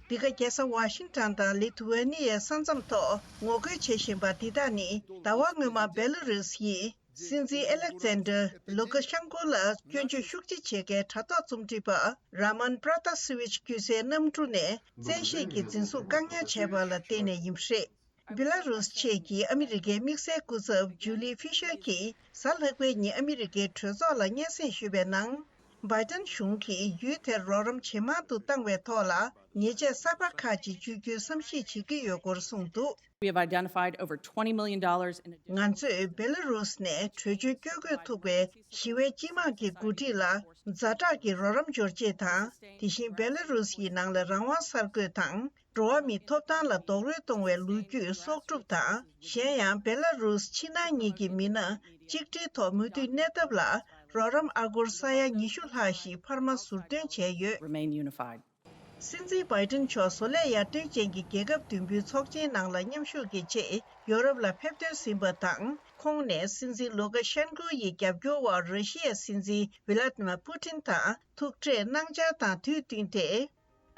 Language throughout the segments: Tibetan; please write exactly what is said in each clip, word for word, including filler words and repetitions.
འདི་ག་རྒྱལ་ས་ཝ་ཤིང་ཊོན་དང་ལི་ཐུ་ཝེ་ནི་ཡའི་ས་མཚམས་ཐོག་ངོ་རྒོལ་བྱེད་བཞིན་པ་འདི་དག་ནི། ཟླ་བ་སྔོན་མ་བེ་ལ་རུས་ཡིས་སྲིད་འཛིན་ཨེ་ལེག་ཛན་ཌར་ལུ་ཀ་ཤན་ཀོ་ལ་སྐྱོན་བརྗོད་ཤུགས་ཆེ་བྱེད་མཁན་དྲ་ཐོག་རྩོམ་སྒྲིག་པ་ར་མན་པྲ་ཏཱ་སི་ཝིཆ་སྐྱོན་སའི་གནམ་གྲུ་ནས་བཙན་ཤེད་ཀྱིས་འཛིན་བཟུང་བཀག་ཉར་བྱས་པ་ལ་བརྟེན་ནས་ཡིན་པ་རེད། བེ་ལ་རུས་བཅས་ཀྱིས་ཨ་མི་རི་ཀའི་དམིགས་བསལ་སྐུ་ཚབ་ཇུ་ལི་ཧྥི་ཤར་གྱིས་གཟའ་ལྷག་པའི་ཉིན་ཨ་མི་རི་ཀའི་གྲོས་ཚོགས་ལ་སྙན་སེང་ཞུས་པའི་ནང་། བྷའི་ཏན་གཞུང་གིས་ཡུལ་དེར་རོགས་རམ་ཇེ་མང་དུ་བཏང་བའི་ཐོག་ལ་ཉེས་ཆད་གསར་པ་ཁག་ཅིག་གཅོད་རྒྱུའི་བསམ་གཞིག་བྱེད་ཀྱི་ཡོད་སྐོར་གསུངས་འདུག། We have identified over twenty million dollars in additional ང་ཚོས་བེ་ལ་རུས་ནས་བྲོས་བྱོལ་བསྐྱོད་དགོས་ཐུག་པའི་ཞི་བའི་སྤྱི་དམངས་ཀྱི་འགོ་ཁྲིད་ལ་ཛ་དྲག་གི་རོགས་རམ་འབྱོར་ཆེད་དང་། དེ་བཞིན་བེ་ལ་རུས་ཡི་ནང་ལ་རང་དབང་གསར་འགོད་དང་། འགྲོ་བ་མིའི་ཐོབ་ཐང་ལ་རྡོག་རོལ་གཏོང་བའི་ལོ་རྒྱུས་གསོག་སྒྲུབ་དང་། གཞན་ཡང་བེ་ལ་རུས་ཕྱི་ནང་གཉིས་ཀྱི་མི་སྣ་གཅིག་སྒྲིལ་ཐོག་མུ་མཐུད་གནས་ཐབས་ལ་རོགས་རམ་ཨ་སྒོར་ས་ཡ་ཉི་ཤུ་ལྷག་ཞིག་འཕར་མ་ཟུར་འདོན་བྱས་ཡོད། Remain unified. སྲིད་འཛིན་བྷའི་ཏིན་མཆོག་བཟོ་ལས་ཡར་ཐོན་ཅན་གྱི་རྒྱལ་ཁབ་བདུན་པོའི་ཚོགས་ཆེན་ནང་ལ་མཉམ་ཞུགས་ཀྱི་ཆེད་ཡོ་རོབ་ལ་ཕེབས་ཐོན་ཟིན་པ་དང་། ཁོང་ནས་སྲིད་འཛིན་ལུ་ཀ་ཤན་ཀོ་ཡི་རྒྱབ་སྐྱོར་འོག་ར་ཤི་ཡའི་སྲིད་འཛིན་ཝི་ལ་ཏི་མ་པུ་ཏིན་དང་ཐུག་འཕྲད་གནང་འཆར་དང་དུས་བསྟུན་ཏེ།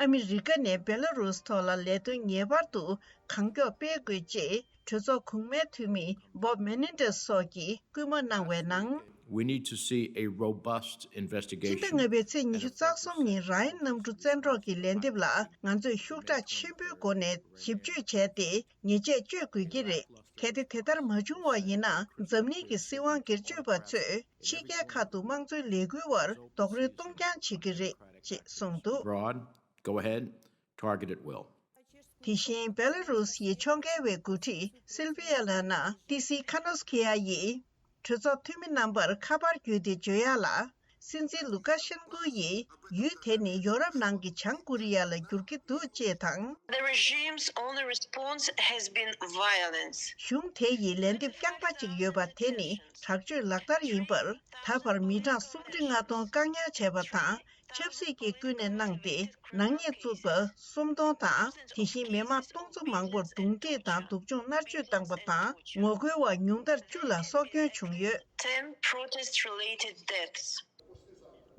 ཨ་མི་རི་ཀ་ནས་བེ་ལ་རུས་ཐོག་ལ་ལས་དོན་ངེས་པར་དུ་གང་མགྱོགས་སྤེལ་དགོས་ཅེས་གྲོས་ཚོགས་གོང་མའི་འཐུས་མི་བོབ་མེ་ནིན་ཏེས་སོགས་ཀྱིས་སྐུལ་མ་གནང་བའི་ནང་། We need to see a robust investigation. སྤྱི་ཟླ་ལྔ་པའི་ཚེས་ཉི་ཤུ་རྩ་གསུམ་ཉིན་ར་ཡིན་གནམ་གྲུ་བཙན་འཕྲོག་གི་ལན་འདེབས་ལ་ང་ཚོས་ཤུགས་དྲག་ཆེན་པོའི་སྒོ་ནས་ཞིབ་དཔྱོད་བྱས་ཏེ་ཉེས་ཆད་གཅོད་དགོས་ཀྱི་རེད། གལ་ཏེ་དེ་ལྟར་མ་བྱུང་བ་ཡིན་ན། འཛམ་གླིང་གི་སྲིད་དབང་སྒེར་གཅོད་པ་ཚོས་ཕྱི་རྒྱལ་ཁག་ཏུ་དམངས་གཙོའི་ལས་འགུལ་བར་རྡོག་རོལ་གཏོང་རྐྱང་བྱེད་ཀྱི་རེད་ཅེས་གསུངས་འདུག། Broad, go ahead, target at will. དེ་བཞིན་བེ་ལ་རུས་ཡི་ཕྱོགས་འགལ་བའི་འགོ་ཁྲིད་སིལ་བི་ཡ་ལ་ན་ཏི་སི་ཁ་ནོས་ཁི་ཡ་ཡིས་གྲོས་ཚོགས་འཐུས་མི་རྣམ་པར་ཁ་པར་བརྒྱུད་དེ་བརྗོད་ཡག་ལ། སྲིད་འཛིན་ལུ་ཀ་ཤན་ཀོ་ཡིས་ཡུལ་དེ་ནི་ཡོ་རོབ་ནང་གི་བྱང་ཀོ་རི་ཡ་ལ་འགྱུར་གྱི་འདུག་ཅེས་དང་། The regime's only response has been violence. གཞུང་དེ་ཡི་ལན་འདེབས་རྐྱང་པ་གཅིག་ཡོད་པ་དེ་ནི་དྲག་སྤྱོད་ལག་བསྟར་ཡིན་པར། ད་བར་མི་གྲངས་སུམ་ཁྲི་ལྔ་སྟོང་བཀག་ཉར་བྱས་པ་དང་། ཆབ་སྲིད་ཀྱིས་ཀུན་ནས་གནང་སྟེ་ནག་ཉེས་བཙུགས་པ་སུམ་སྟོང་དང་། དེ་བཞིན་མི་མང་སྟོང་ཚོ་མང་པོར་རྡུང་རྡེག་དང་སྡུག་སྦྱོང་མནར་གཅོད་བཏང་པ་དང་། ངོ་རྒོལ་བ་ཉུང་མཐར་བཅུ་ལ་སྲོག་སྐྱོན་བྱུང་ཡོད། Ten protest-related deaths.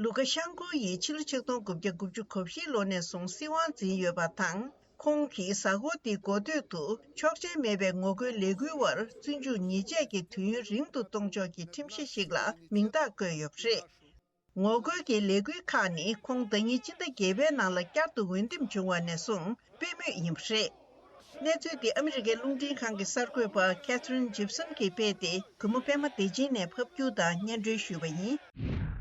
ལུ་ཀ་ཤན་ཀོ་ཡིས་ཕྱི་ལོ་ཆིག་སྟོང་དགུ་བརྒྱ་དགུ་བཅུ་གོ་བཞིའི་ལོ་ནས་བཟུང་སྲིད་དབང་འཛིན་ཡོད་པ་དང་། ཁོང་གིས་གཟའ་འཁོར་འདིའི་འགོ་སྟོད་དུ་ཆོག་མཆན་མེད་པའི་ངོ་རྒོལ་ལས་འགུལ་བར་བཙོན་འཇུག་ཉེས་ཆད་ཀྱི་དུས་ཡུན་རིང་དུ་གཏོང་ཕྱོགས་ཀྱི་ཁྲིམས་གཞི་ཞིག་ལ་མིང་རྟགས་བཀོད་ཡོད་པ་རེད། ངོ་རྒོལ་གྱི་ལས་འགུལ་ཁག་ནི་ཁོང་ཟླ་ཉིན་སྤྱི་ཟླ་བརྒྱད་པའི་ནང་ལ་བསྐྱར་དུ་འོས་འདེམས་བྱུང་བ་ནས་བཟུང་སྤེལ་མུས་ཡིན་པ་རེད། གནས་ཚུལ་འདི་ཨ་མི་རི་ཀའི་རླུང་འཕྲིན་ཁང་གི་གསར་འགོད་པ་ཁེ་ཐི་རིན་ཇིབ་སན་གྱིས་སྤེལ་ཏེ། གུས་མོ་པད་མ་བདེ་ཆེན་ནས་ཕབ་སྒྱུར་དང་སྙན་སྒྲོན་ཞུས་པ་ཡིན།